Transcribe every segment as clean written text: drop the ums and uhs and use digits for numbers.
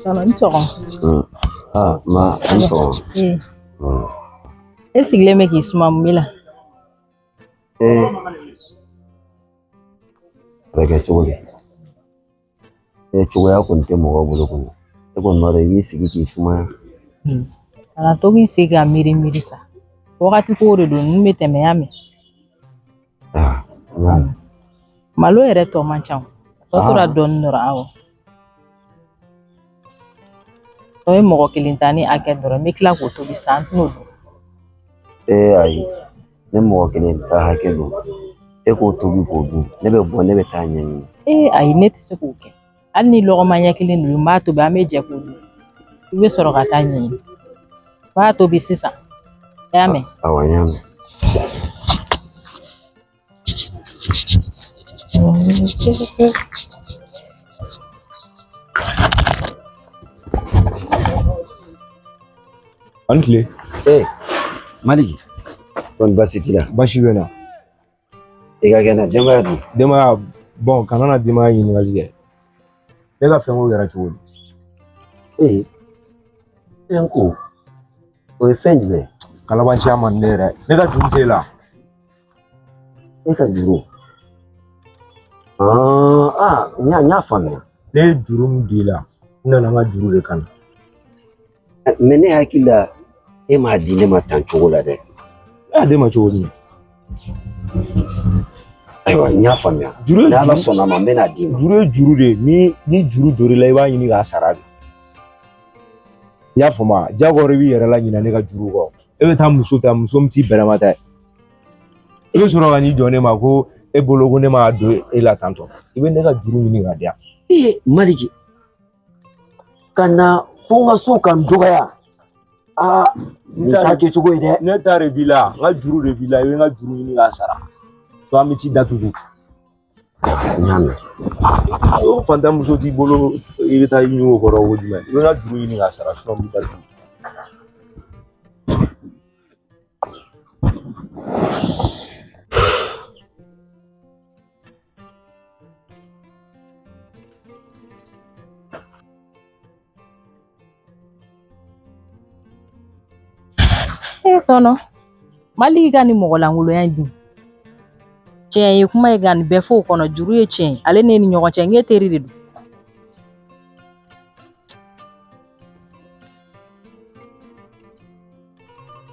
Tɔnɔ ni sɔgɔma. Aa ma ni sɔgɔma. E sigilen bɛ k'i suma mun b'i la? Ee a bɛ kɛ cogo di? E cogoya kɔni tɛ mɔgɔ bolo kɔni. E kɔni b'a dɔn i b'i sigi k'i sumaya. Kana to k'i sigi ka miiri miiri sa. Wagati ko de don ninnu bɛ tɛmɛ y'a mɛn. Aa n y'a mɛn. Malo yɛrɛ tɔ man ca o. A tɔ tora dɔɔnin dɔrɔn awɔ. O ye mɔgɔ kelen ta ni hakɛ dɔrɔn n bɛ tila k'o tobi sisan an tɛn'o dun. Ee ayi ne mɔgɔ kelen ta hakɛ don e k'o tobi k'o dun ne bɛ bɔ ne bɛ taa ɲɛɲini. Ee ayi ne tɛ se k'o kɛ hali ni lɔgɔma ɲɛ kelen don n b'a tobi an bɛ jɛ k'o dun i bɛ sɔrɔ ka taa ɲɛɲini n b'a tobi sisan i y'a mɛn. Awɔ n y'a mɛn. A ni tile. Ee Maliki kɔni baasi t'i la? Baasi bɛ n na. I ka kɛnɛ denbaya dun? Denbaya bɔn kana na denbaya ɲininkali kɛ. Ne ka fɛnko kɛra cogo di? Ee fɛnko o ye fɛn jumɛn ye? Kalabanciya man di ne yɛrɛ. Ne ka juru t'e la. E ka juru? Aa n y'a faamuya. Ne ye juru min don i la, n nana n ka juru de kana. Mais ne hakili la e m'a di ne ma tan cogo la dɛ. Ne y'a d'e ma cogo jumɛn? Ayiwa n y'a faamuya. Juru ye Ni Ala juru sɔnna a ma n bɛna d'i ma. Juru ye juru de ye. Ni juru donn'i la i b'a ɲini k'a sara de. I y'a faamu wa? Jagoya i b'i yɛrɛ laɲinɛ ne ka juru kɔ. E bɛ taa muso ta muso min t'i bɛrɛma ta ye. I bɛ sɔrɔ ka n'i jɔ ne ma ko e bolo ko ne m'a don e la tantɔ. I bɛ ne ka juru ɲini k'a di yan. Ee Maliki ka na fo n ka so ka n dɔgɔya. Aa nin t'a kɛcogo ye dɛ. Ne ta de b'i la, n ka juru de b'i la, i bɛ n ka juru ɲini k'a sara. To an bɛ t'i datugu. N y'a mɛn. O fantan muso t'i bolo i bɛ taa i ɲun o kɔrɔ ko jumɛn? I bɛ n ka juru ɲini k'a sara sinon n b'i datugu. E tɔnɔ Maliki ka nin mɔgɔ lankolonya in dun tiɲɛ ye kuma ye nka nin bɛɛ fɔ o kɔnɔ juru ye tiɲɛ ye ale ne ni ɲɔgɔn cɛ n k'e teri de don.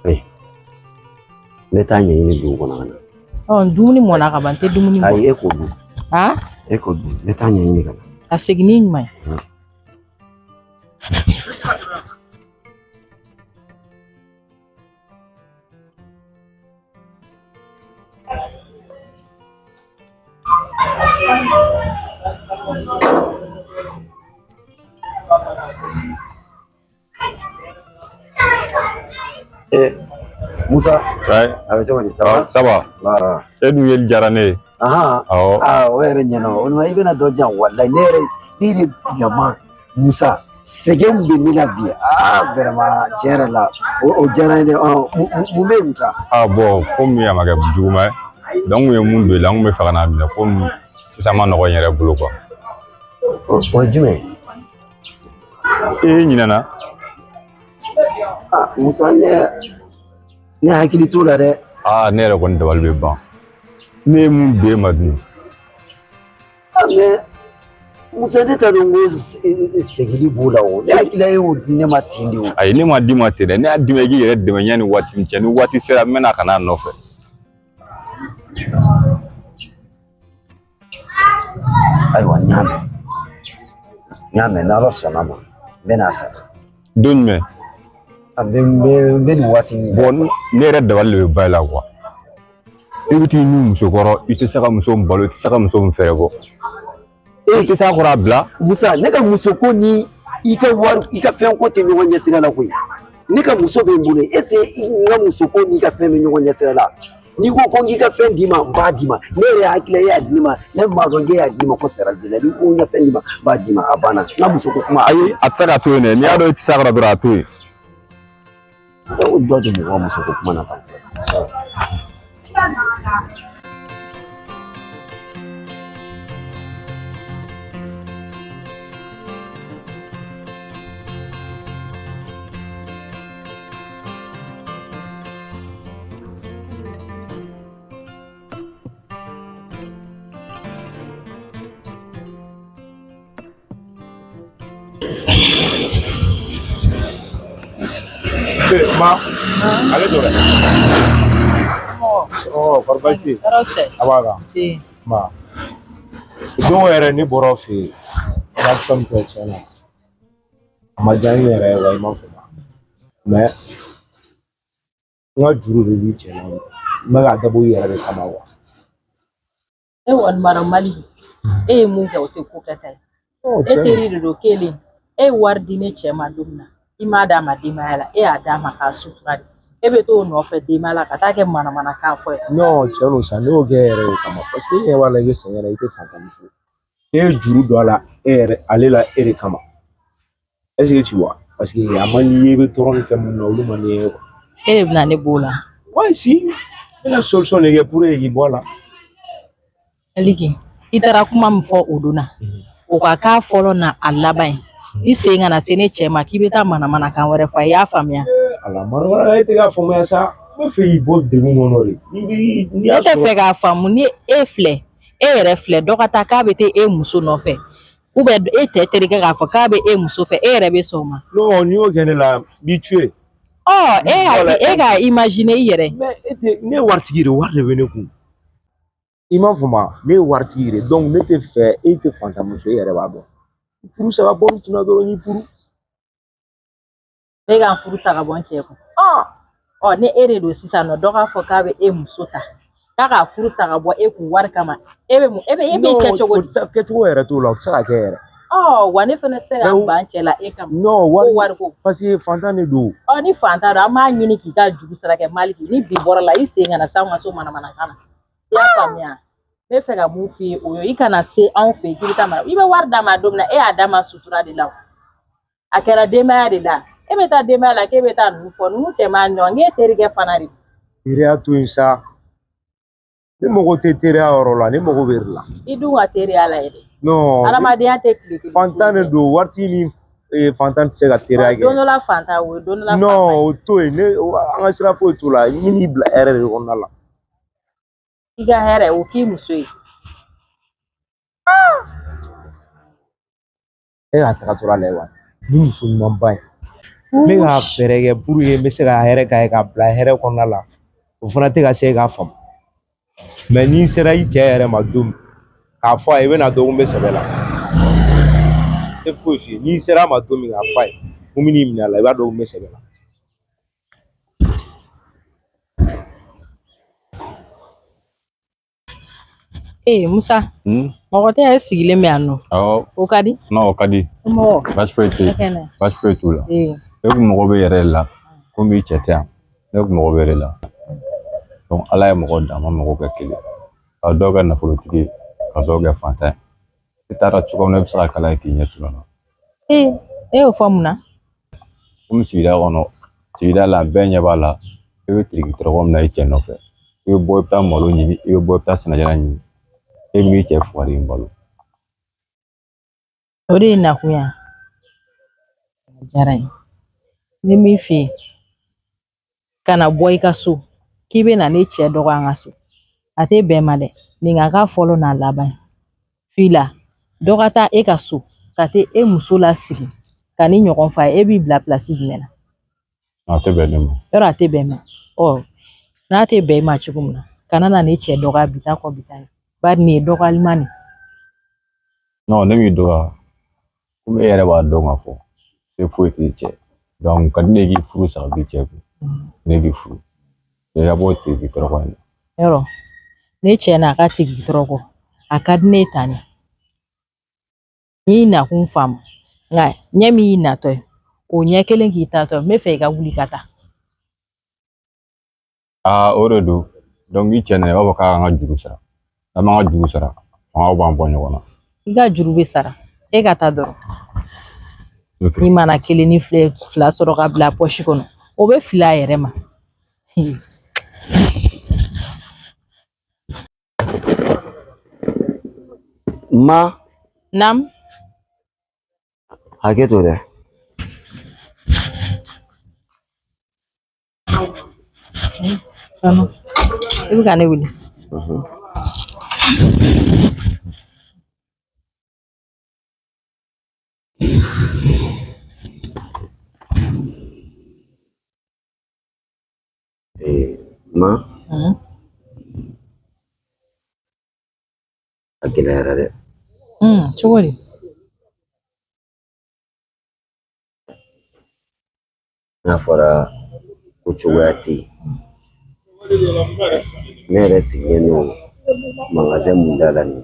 N bɛ taa ɲɛɲini dugu kɔnɔ ka na. Ɔ dumuni mɔna ka ban n tɛ dumuni bɔ. Ayi e k'o dun. Han? E k'o dun n bɛ taa ɲɛɲini ka na. Ka segin ni ɲuman ye. Ee Musa. Ouais. A bɛ cogo di? Ça va? Ça va. Voilà. E dun yeli diyara ne ye. Ahan. Awɔ. Aa o yɛrɛ ɲɛna o i bɛna dɔ di yan walayi ne yɛrɛ ne yɛrɛ yama Musa sɛgɛn min bɛ ne la bi aa vraiment tiɲɛ yɛrɛ la o diyara n ye dɛ mun bɛ yen Musa. Ah bon komi a ma kɛ juguman ye donc n kun ye mun don i la n kun bɛ fɛ ka n'a minɛ komi sisan ma nɔgɔ n yɛrɛ bolo quoi. O ye jumɛn ye? E ɲinɛna. Ah Musa ne hakili t'o la dɛ. Ah ne yɛrɛ kɔni dabali bɛ ban. Ne ye mun don e ma dun. Ah mais Musa ne t'a dɔn ko segili b'o la o ne hakili la e y'o di ne ma ten de o. Ayi ne m'a d'i ma ten dɛ ne y'a d'i ma i k'i yɛrɛ dɛmɛ yanni waati min cɛ ni waati sera n bɛna ka n'a nɔfɛ. Ayiwa n y'a mɛn n y'a mɛn n'Ala sɔnna a ma n bɛna a sara. Don jumɛn? A bɛ n bɛ n bɛ nin waati nin. Bon ne yɛrɛ dabali de bɛ ban i la quoi. I bɛ t'i ɲun muso kɔrɔ i tɛ se ka muso min balo i tɛ se ka muso min fɛɛrɛ bɔ. I tɛ se a kɔrɔ a bila. Musa ne ka muso ko ni i ka wari i ka fɛn ko tɛ ɲɔgɔn ɲɛ sira la koyi. Ne ka muso bɛ n bolo est ce que n ka muso ko n'i ka fɛn bɛ ɲɔgɔn ɲɛ sira la? N'i ko ko n k'i ka fɛn d'i ma n b'a d'i ma ne yɛrɛ hakili la e y'a di ne ma ne m'a dɔn k'e y'a di ne ma ko sara b'i la n'i ko n ka fɛn d'i ma n b'a d'i ma a banna n ka muso ko kuma. Ayi a tɛ se ka to yen dɛ n'i y'a dɔn i tɛ se a kɔrɔ dɔrɔn a to yen. O dɔ de mɔgɔ muso ko kuma na tan. Ma, ale jɔ dɛ. Ɔ, kɔri baasi tɛ yen? Tɔɔrɔ tɛ. A b'a kan. Si. Ma, don yɛrɛ ne bɔra aw fɛ yen, réaction min kɛ tiɲɛ na, a ma diya n yɛrɛ ye wa, i m'a faamu. Mais n ka juru de b'i cɛ la, n bɛ k'a dabɔ i yɛrɛ de kama wa. E kɔni b'a dɔn Maliki, e ye mun kɛ o tɛ ko kɛta ye. E teri de don kelen. E ye wari di ne cɛ ma don min na, i m'a d'a ma denbaya la, e y'a d'a ma k'a sutura de. E bɛ t'o nɔfɛ denbaya la ka taa kɛ manamanakan fɔ ye. Non, tiɲɛ don sa, ne y'o kɛ e yɛrɛ de kama parce que e ɲɛ b'a la i bɛ sɛgɛn na, i tɛ fantanmuso ye. E ye juru don a la e yɛrɛ ale la e de kama. Est-ce que tu vois? Parce que a man di i ye, i bɛ tɔɔrɔ ni fɛn minnu na, olu man di i ye quoi. E de bɛna ne b'o la. Ouais, si. Ne bɛna solution de kɛ pour que k'i bɔ a la. Maliki, i taara kuma min fɔ o don na, o ka k'a fɔlɔ n'a a laban ye. I sen kana se ne cɛ ma k'i bɛ taa manamanakan wɛrɛ fɔ a ye, i y'a faamuya? Ala, manamana e tɛ k'a faamuya sa. N bɛ fɛ k'i bɔ degun kɔnɔ de. N'i b'i n'i Ne y'a tɛ sɔrɔ. fɛ k'a faamu ni e filɛ, e yɛrɛ filɛ, dɔ ka taa k'a bɛ taa e muso nɔfɛ. Ou bien e tɛ terikɛ k'a fɔ k'a bɛ e muso fɛ, e yɛrɛ bɛ sɔn o ma. Non, n'i y'o kɛ ne la, n b'i tuer. Ɔ, e k'a imaginer i yɛrɛ. Mais e tɛ, ne ye waritigi de ye, wari de bɛ ne kun. I m'a faamu, ne ye waritigi de ye, donc ne tɛ fɛ e tɛ fantanmuso, e yɛrɛ b'a dɔn. Furu sa ka bɔ n kunna dɔrɔn, n y'i furu. Ne ka n furu sa ka bɔ n cɛ kun. Ɔ, ni e de don sisan nɔ, dɔ k'a fɔ k'a bɛ e muso ta, k'a k'a furu sa ka bɔ e kun wari kama, e bɛ mun, e bɛ e b'i kɛ cogo di? Kɛcogo yɛrɛ t'o la, o tɛ se ka kɛ yɛrɛ. Ɔ, wa ne fana tɛ se ka n ban cɛ la e kama. Non, wari wari ko. Parce que fantan de don. Ɔ, ni fantan don, an b'a ɲini k'i ka juru sara kɛ Maliki, ni bi bɔra la, i sen kana s'anw ka so manamanakan na. I y'a faamuya? N bɛ fɛ ka mun f'i ye, o ye i kana se anw fɛ yen k'i bɛ taa mara. I bɛ wari d'a ma don min na, e y'a d'a ma sutura de la o. A kɛra denbaya de la. E bɛ taa denbaya la k'e bɛ taa ninnu fɔ, ninnu tɛ maa ɲɔgɔn, k'e terikɛ fana de. Teriya to yen sa. Ne mago tɛ teriya yɔrɔ la, ne mago bɛ de la. I dun ka teriya la yɛrɛ. Non. Adamadenya tɛ tile kelen. Fantan de don, waritigi ni fantan tɛ se ka teriya kɛ. Don dɔ la fantan, o ye don dɔ la fantan. Non, o to yen, ne an ka sira foyi t'o la, n bɛ n'i bila hɛrɛ de kɔnɔna la. I ka hɛrɛ, o k'i muso ye. E k'a tagatɔla lajɛ wa, ni muso ɲumanba ye. N bɛ ka fɛɛrɛ kɛ pour que n bɛ se ka hɛrɛ k'a ye k'a bila hɛrɛ kɔnɔna la. O fana tɛ ka se k'a faamu. Mais n'i sera i cɛ yɛrɛ ma don min k'a fɔ a ye, i bɛna dɔn ko n bɛ sɛbɛ la. N tɛ foyi f'i ye, n'i sera a ma don min k'a fɔ a ye ko n bɛ n'i minɛ a la, i b'a dɔn ko n bɛ sɛbɛ la. Ee Musa, mɔgɔ tɛ e sigilen bɛ yan nɔ. Awɔ. O ka di? Non, o ka di. Somɔgɔw? Baasi foyi tɛ yen. Baasi foyi t'u la. E Ne kun mago bɛ yɛrɛ de la. Komi i cɛ tɛ yan, ne kun mago bɛ yɛrɛ de la. Donc Ala ye mɔgɔ dan, a ma mɔgɔ kɛ kelen. Ka dɔw kɛ nafolotigi ye, ka dɔw kɛ fantan ye. I taara cogo min na, i bɛ se ka kala k'i ɲɛ tugun na. Ee, e y'o fɔ mun na? Komi sigida kɔnɔ, sigida la bɛɛ ɲɛ b'a la, i bɛ tiriki tɔrɔkɔ min na i cɛ nɔfɛ. I bɛ bɔ i bɛ taa malo ɲini, i bɛ bɔ i bɛ taa sɛnɛjalan ɲini. E b'i cɛ fugari in balo. O de ye nakun ye. A diyara n ye. N bɛ min f'i ye, kana bɔ i ka so k'i bɛ na ne cɛ dɔgɔ an ka so. A tɛ bɛn ma dɛ. Nin ka k'a fɔlɔ n'a laban ye. F'i la, dɔ ka taa e ka so ka taa e muso lasigi ka ni ɲɔgɔn fa ye, e b'i bila pilasi jumɛn na? A tɛ bɛn ne ma. Yɔrɔ a tɛ bɛn ma. Ɔ, n'a tɛ bɛn i ma cogo min na, kana na ne cɛ dɔgɔya bi taa kɔ bi taa ye. Bari nin ye dɔgɔyalima de. Non, ne m'i dɔgɔya. Komi e yɛrɛ b'a dɔn k'a fɔ se foyi t'i cɛ. Donc ka di ne ye k'i furu sa ka b'i cɛ kun. Ne k'i furu. I ka bɔ tiriki tɔrɔkɔ in na. Yɔrɔ, ne cɛ n'a ka tiriki tɔrɔkɔ, a ka di ne ye tan de. N y'i nakun faamu, nka ɲɛ min y'i natɔ ye, o ɲɛ kelen k'i taatɔ ye, n bɛ fɛ i ka wuli ka taa. Aa, o de don. Donc i cɛ nana, i b'a fɔ k'a k'an ka juru sara. N'an m'an ka juru sara, fangaw b'an bɔ ɲɔgɔn na. I ka juru bɛ sara, e ka taa dɔrɔn. N'i mana kelen ni fila sɔrɔ ka bila pɔsi kɔnɔ, o bɛ fili a yɛrɛ ma. Ma. Nam. Hakɛ to dɛ. I bɛ ka ne wele. Ma a gɛlɛyara dɛ. Cogo di? N'a fɔra ko cogoya tɛ yen, ne yɛrɛ sigilen don magasin mun da la nin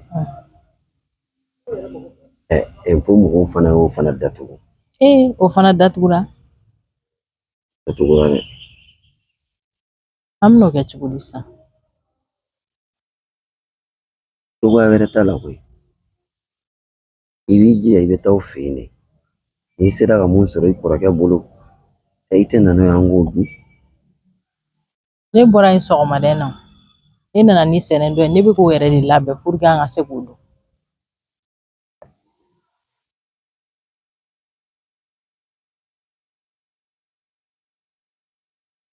ye, impôt mɔgɔw fana y'o fana datugu. Ee, o fana datugura? Datugura dɛ. An bɛn'o kɛ cogo di sisan? Cogoya wɛrɛ t'a la koyi. I b'i jija i bɛ taa u fɛ yen de. N'i sera ka mun sɔrɔ i kɔrɔkɛ bolo, i tɛ na n'o ye an k'o dun. Ne bɔra yen sɔgɔmada in na, ne nana ni sɛnɛ dɔ ye, ne bɛ k'o yɛrɛ de labɛn pour que an ka se k'o dun.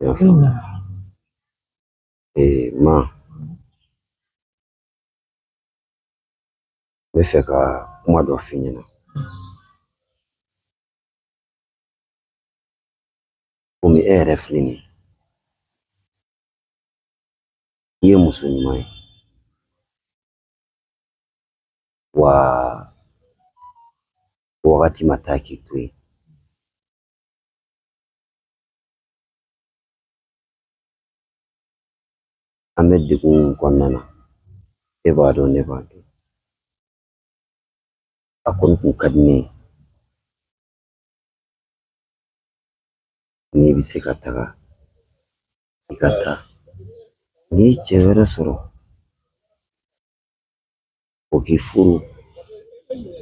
I y'a faamu? Ee ma, n bɛ fɛ ka kuma dɔ f'i ɲɛna. Komi e yɛrɛ filɛ nin ye, i ye muso ɲuman ye, wa wagati ma taa k'i to yen. An bɛ degun min kɔnɔna na, e b'a dɔn, ne b'a dɔn. A kɔni kun ka di ne ye n'i bɛ se ka taga, i ka taa. N'i ye cɛ wɛrɛ sɔrɔ, o k'i furu,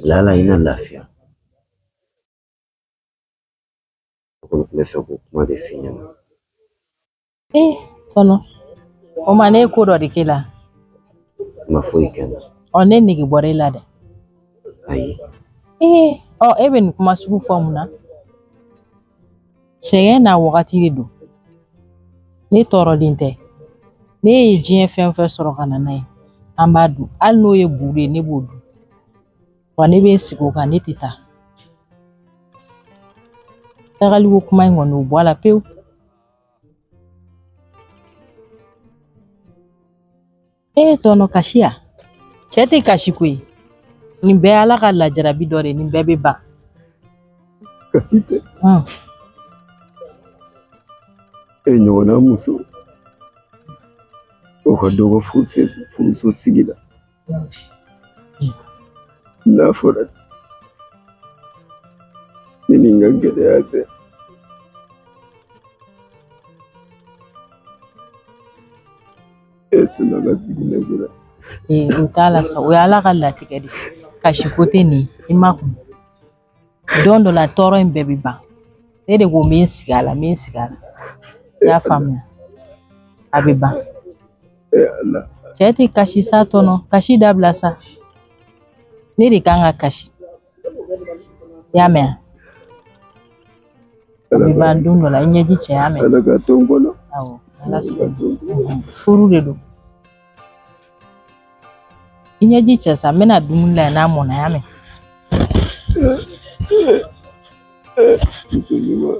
lala i na lafiya. Ne kɔni tun bɛ fɛ k'o kuma de f'i ɲɛna. Ee tɔnɔ, o ma ne ye ko dɔ de k'e la? I ma foyi kɛ n na. Ɔ, ne nege bɔra e la dɛ. Ayi. Ee, ɔ e bɛ nin kuma sugu fɔ mun na? Sɛgɛn n'a wagati de don. Ne tɔɔrɔlen tɛ. Ne ye diɲɛ fɛn o fɛn sɔrɔ ka na n'a ye, an b'a dun. Hali n'o ye buru ye, ne b'o dun. Wa ne bɛ n sigi o kan, ne tɛ taa. Tagaliko kuma in kɔni, o bɔ a la pewu. Ee tɔnɔ, kasi ya? Cɛ tɛ kasi koyi. Nin bɛɛ Ala ka lajarabi dɔ de, nin bɛɛ bɛ ban. Kasi tɛ. E ɲɔgɔnna muso, o ka dɔgɔ furuso sigi la. N'a fɔra ne ni n ka gɛlɛya tɛ. E sɔnna ka sigi ne kunna. Ee, o t'a la sa, o ye Ala ka latigɛ de ye. Kasi ko tɛ nin ye, i ma kun. Don dɔ la tɔɔrɔ in bɛɛ bɛ ban. Ne de ko n bɛ n sigi a la, n bɛ n sigi a la. I y'a faamuya? A bɛ ban. Cɛ tɛ kasi sa tɔnɔ, kasi dabila sa. Ne de kan ka kasi. I y'a mɛn? A bɛ ban don dɔ la, i ɲɛji cɛ, y'a mɛn? Ala ka to n kɔnɔ. Awɔ, Ala sɔnna. Furu de don. I ɲɛji cɛ sa, n bɛna dumuni la n'a mɔnna, y'a mɛn? Muso ɲuman.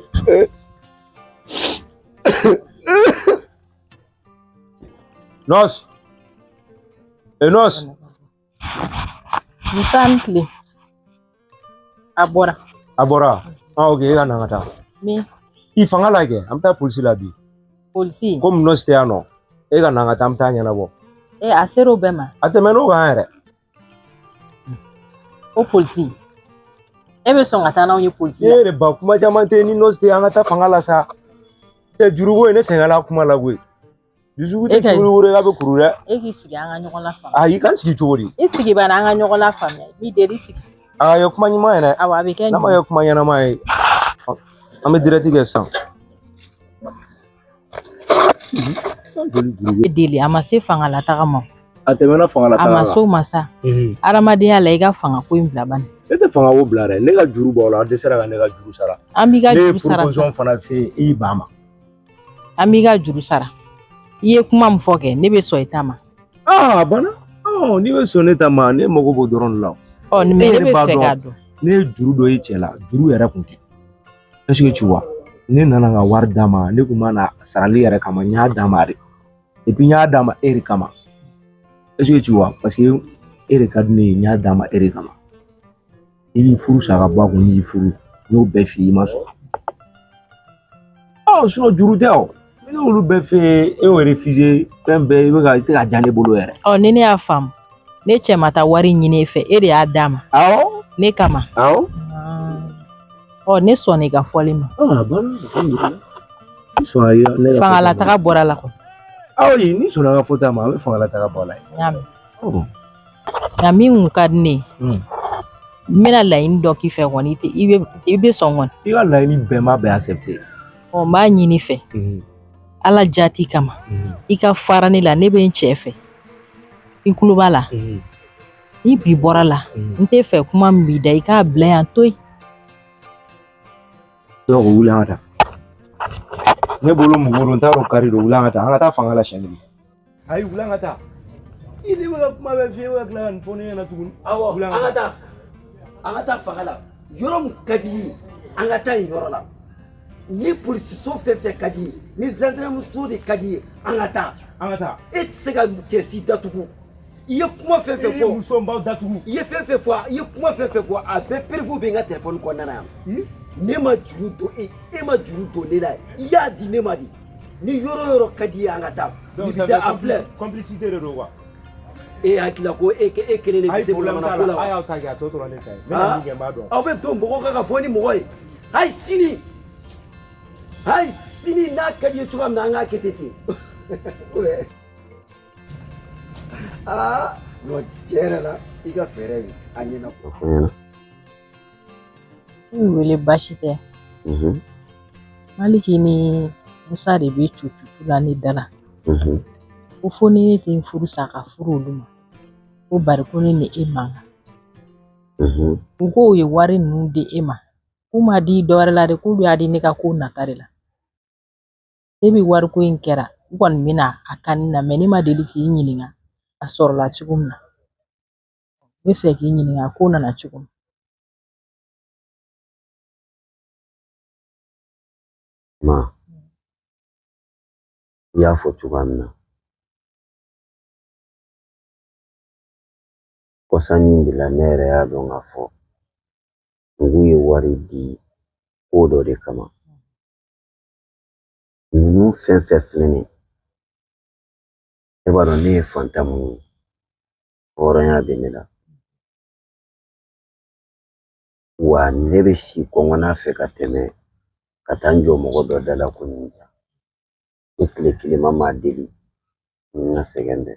Nɔsi. E nɔsi. Musa ni tile. A bɔra. A bɔra. Ah, ok, e ka na an ka taa. Min? I fanga la kɛ, an bɛ taa polisi la bi. Polisi? Komi nɔsi tɛ yan nɔ, e ka na an ka taa, an bɛ taa ɲɛnabɔ. E, a ser'o bɛɛ ma? A tɛmɛn'o kan yɛrɛ. O polisi. E bɛ sɔn ka taa n'anw ye polisi E la? yɛrɛ ba, kuma caman tɛ ni nɔsi tɛ, an ka taa fanga la sa. Tɛ juruko ye, ne sɛgɛnna kuma la koyi. Dusukun tɛ juru wɛrɛ k'a bɛ kuru dɛ. E k'i sigi an ka ɲɔgɔn lafaamuya. Ayi, k'an sigi cogo di? I sigi bani an ka ɲɔgɔn lafaamuya. I b'i deli i sigi. A ye kuma ɲuman yɛrɛ. Awɔ, a bɛ kɛ N'a ma kɛ kuma ɲɛnama ye, an bɛ direct kɛ sisan. Deli, a ma se fangalataga ma. A tɛmɛna fangalataga A ma s'o ma sa. Hadamadenya la, i ka fanga ko in bila bani. Ne tɛ fanga ko bila dɛ. Ne ka juru b'aw la, aw dɛsɛra ka ne ka juru sara. An b'i ka Ne ye juru sara sa. proposition fana f'e ye, i y'i ban a ma. An b'i ka juru sara. I ye kuma min fɔ kɛ, ne bɛ sɔn i ta ma. Aa, a banna. N'i bɛ sɔn ne ta ma, ne mago b'o dɔrɔn de la. Ɔ, E mais ne yɛrɛ bɛ b'a fɛ dɔn. k'a dɔn. Ne ye juru dɔ ye cɛ la, juru yɛrɛ kun tɛ. Est-ce que tu vois? Ne nana n ka wari d'a ma, ne kun ma na sarali yɛrɛ kama, n y'a d'a ma de. Et puis n y'a d'a ma e de kama. Est-ce que tu vois? Parce que e de ka di ne ye, n y'a d'a ma e de kama. I y'i furu sa ka bɔ a kun, n'i y'i furu, n y'o bɛɛ f'i ye, i ma sɔn. Ɔ sinon juru tɛ o. Ne y'olu bɛɛ f'e ye, e y'o refusé, fɛn bɛɛ i bɛ ka i tɛ ka diya ne bolo yɛrɛ. Ɔ ni ne y'a faamu, ne cɛ ma taa wari ɲini e fɛ, e de y'a d'a ma. Awɔ. Ne kama. Awɔ. Ɔ ne sɔnna i ka fɔli ma. A banna, alhamdulilah. I sɔnna ne ka fɔta ma. Fangalataga bɔra la kɔ. Aw ni sɔnna ka fɔta ma, a bɛ fangalataga bɔ a la. N y'a mɛn. Nka min kun ka di ne ye, n bɛna laɲini dɔ k'i fɛ kɔni, i bɛ sɔn kɔni. I ka laɲini bɛɛ ma bɛɛ accepté. Ɔ n b'a ɲini fɛ. Ala jati kama. I ka fara ne la, ne bɛ n cɛ fɛ. I kulo b'a la. Ni bi bɔra la, n tɛ fɛ kuma min b'i da, i k'a bila yan to yen. Donc wuli an ka taa. Ne bolo mugu don, n t'a dɔn kari don, wuli an ka taa. An ka taa fanga la siɲɛ kelen. Ayi, wuli an ka taa. I ne bɛ ka kuma bɛɛ f'i ye, e bɛ ka tila ka nin fɔ ne ɲɛna tuguni. Awɔ, an ka taa. An ka taa fanga la. Yɔrɔ min ka di i ye, an ka taa yen yɔrɔ la. Ni polisiso fɛn fɛn ka di i ye, ni zandarmuso de ka di i ye, an ka taa. An ka taa. E tɛ se ka cɛ si datugu. I ye kuma fɛn fɛn fɔ. I muso n b'aw datugu. I ye fɛn fɛn fɔ, i ye kuma fɛn fɛn fɔ, a bɛɛ preuve bɛ n ka téléphone kɔnɔna na yan. Ne ma juru don e, e ma juru don ne la, i y'a di ne ma de. Ni yɔrɔ o yɔrɔ ka di i ye, an ka taa. Donc ça a filɛ. Complicité de don quoi. E hakili la ko e kelen de bɛ se manamana ko la wa? A y'aw ta kɛ, a tɔ tora ne ta ye. N bɛna min kɛ n b'a dɔn. Aw bɛ don mɔgɔ kan ka fɔ ni mɔgɔ ye. Hali sini. Hali sini n'a ka di i ye cogoya min na, an k'a kɛ ten ten. Aa non, tiɲɛ yɛrɛ la, i ka fɛɛrɛ in a ɲɛna. N wele baasi tɛ. Maliki ni Musa de bɛ cucucu la ne da la. Ko fo ni ne tɛ n furu sa ka furu olu ma. Ko bari ko ne ni e man kan. U ko u ye wari ninnu di e ma. K'u ma di dɔ wɛrɛ la dɛ, k'olu y'a di ne ka ko nata de la. Ne bɛ wariko in kɛra, u kɔni bɛna a kan ne na, mɛ ne ma deli k'i ɲininka a sɔrɔla cogo min na. N bɛ fɛ k'i ɲininka a ko nana cogo min. Ma, i y'a fɔ cogoya min na, kɔsannin de la ne yɛrɛ y'a dɔn k'a fɔ ngu ye wari di ko dɔ de kama. Ninnu fɛn fɛn filɛ nin ye, e b'a dɔn ne ye fantan mun ye, hɔrɔnya bɛ ne la. Wa ne bɛ si kɔngɔnna fɛ ka tɛmɛ ka taa n jɔ mɔgɔ dɔ da la ko nin ja. Ne tile kelen ma maa deli n ka sɛgɛn dɛ.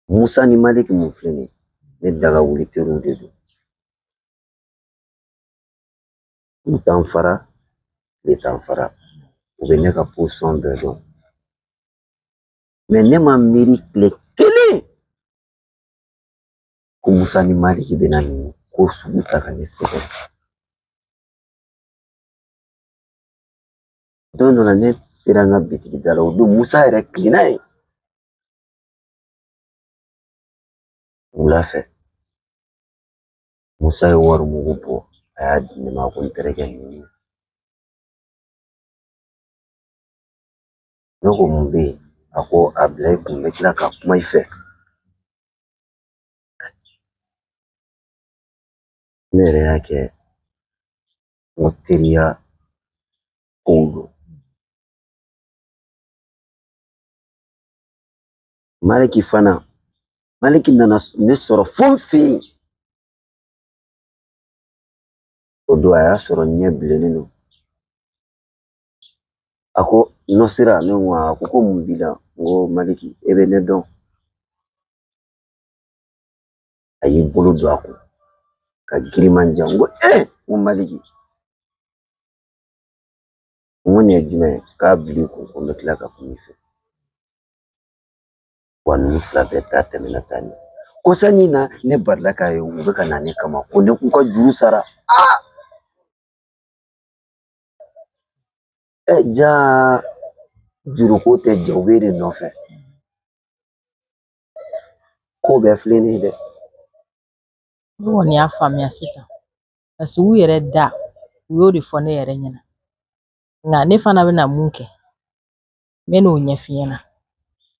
Musa ni Maliki mun filɛ nin ye, ne daga wuli teriw de don. U t'an fara, tile t'an fara. U bɛ ne ka position bɛɛ dɔn. Mɛ ne ma miiri tile kelen ko Musa ni Maliki bɛna nin ko sugu ta ka ne sɛgɛrɛ. Don dɔ la ne sera n ka bitigi da la, o don Musa yɛrɛ kilenna yen. Wula fɛ, Musa ye wari mugu bɔ, a y'a di ne ma, ko n terikɛ ninnu. Ne ko mun bɛ yen? A ko a bila i kun, n bɛ tila ka kuma i fɛ. Ne yɛrɛ y'a kɛ n ko teriya kow don. Maliki fana, Maliki nana ne sɔrɔ fo n fɛ yen. O don a y'a sɔrɔ ɲɛ bilennen don. A ko Nɔsira, ne ko a ko mun b'i la? N ko Maliki, e bɛ ne dɔn. A y'i bolo don a kun ka giriman jan. N ko ee, n ko Maliki, n ko nin ye jumɛn ye? K'a bil'i kun ko n bɛ tila ka kuma i fɛ. Wa ninnu fila bɛɛ ta tɛmɛna tan de. Kɔsannin na ne balila k'a ye u bɛ ka na ne kama ko ne k'u ka juru sara. Aa! Ɛ jaa, juruko tɛ jɔ, u b'e de nɔfɛ. Ko bɛɛ filɛ nin ye dɛ. Ne kɔni y'a faamuya sisan. Parce que u yɛrɛ da, u y'o de fɔ ne yɛrɛ ɲɛna. Nka ne fana bɛna mun kɛ? N bɛ n'o ɲɛf'i ɲɛna.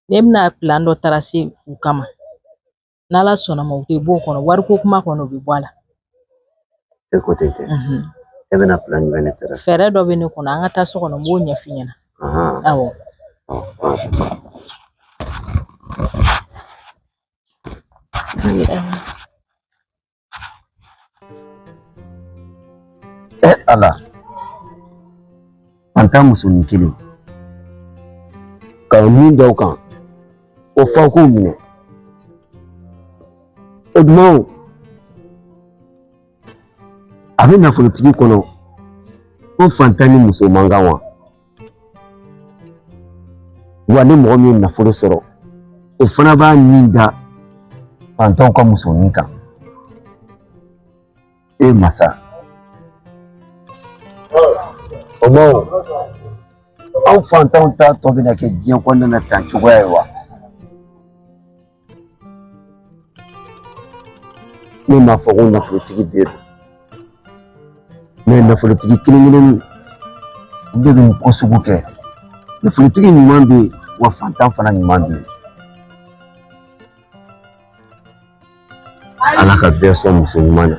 Ne bɛna plan dɔ tracer u kama. N'Ala sɔnna ma u tɛ bɔ o kɔnɔ, wariko kuma kɔnɔ u bɛ bɔ a la. E ko ten tɛ? E bɛna plan jumɛn de tracer? Fɛɛrɛ dɔ bɛ ne kɔnɔ, an ka taa so kɔnɔ, n b'o ɲɛf'i ɲɛna. Awɔ. E Ala, fantan musonin kelen ka min da o kan, o fa k'o minɛ. O tuma o, a bɛ nafolotigi kɔnɔ ko fantan ni muso man kan wa? Wa ni mɔgɔ min ye nafolo sɔrɔ, o fana b'a nin da fantanw ka musonin kan. E masa, o ma o, anw fantanw ta tɔ bɛna kɛ diɲɛ kɔnɔna na tan cogoya ye wa? Ne m'a fɔ ko nafolotigi bɛɛ don, mais nafolotigi kelen kelennin olu de bɛ nin ko sugu kɛ. Nafolotigi ɲuman bɛ yen, wa fantan fana ɲuman bɛ yen. Ala ka bɛɛ sɔn muso ɲuman na.